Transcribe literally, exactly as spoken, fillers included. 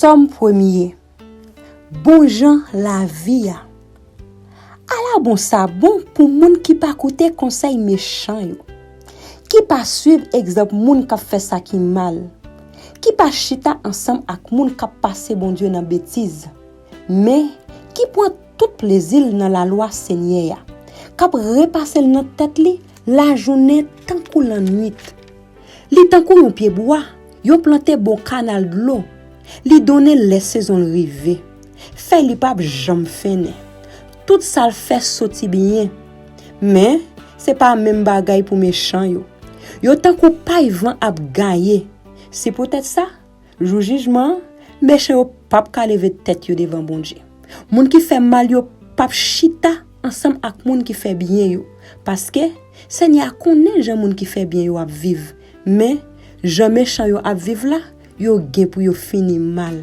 Tòm premye. Bon jan lavi a. Ala bon sa bon pou moun ki pa koute konsèy mechan yo, ki pa swiv egzanp moun k ap fè sa ki mal, ki pa chita ansanm ak moun k ap pase Bondye nan betiz, men ki pran tout plezi l nan lalwa Senyè a, k ap repase l nan tèt li lajounen tankou lannwit. Li tankou yon pyebwa yo plante bò kanal dlo. Li donnen lè sezon l rive. Fèy li p ap janm fennen. Tout sa l fè soti byen. Men, se pa menm bagay pou mechan yo. Yo tankou pay van ap gaye. Se poutèt sa, jou jijman an, mechan yo p ap ka leve tèt yo devan Bondye. Moun ki fè mal yo p ap chita ansanm ak moun ki fè byen yo, paske Senyè a konnen jan moun ki fè byen yo ap viv, men jan mechan yo ap viv la, yo gen pou yo fini mal.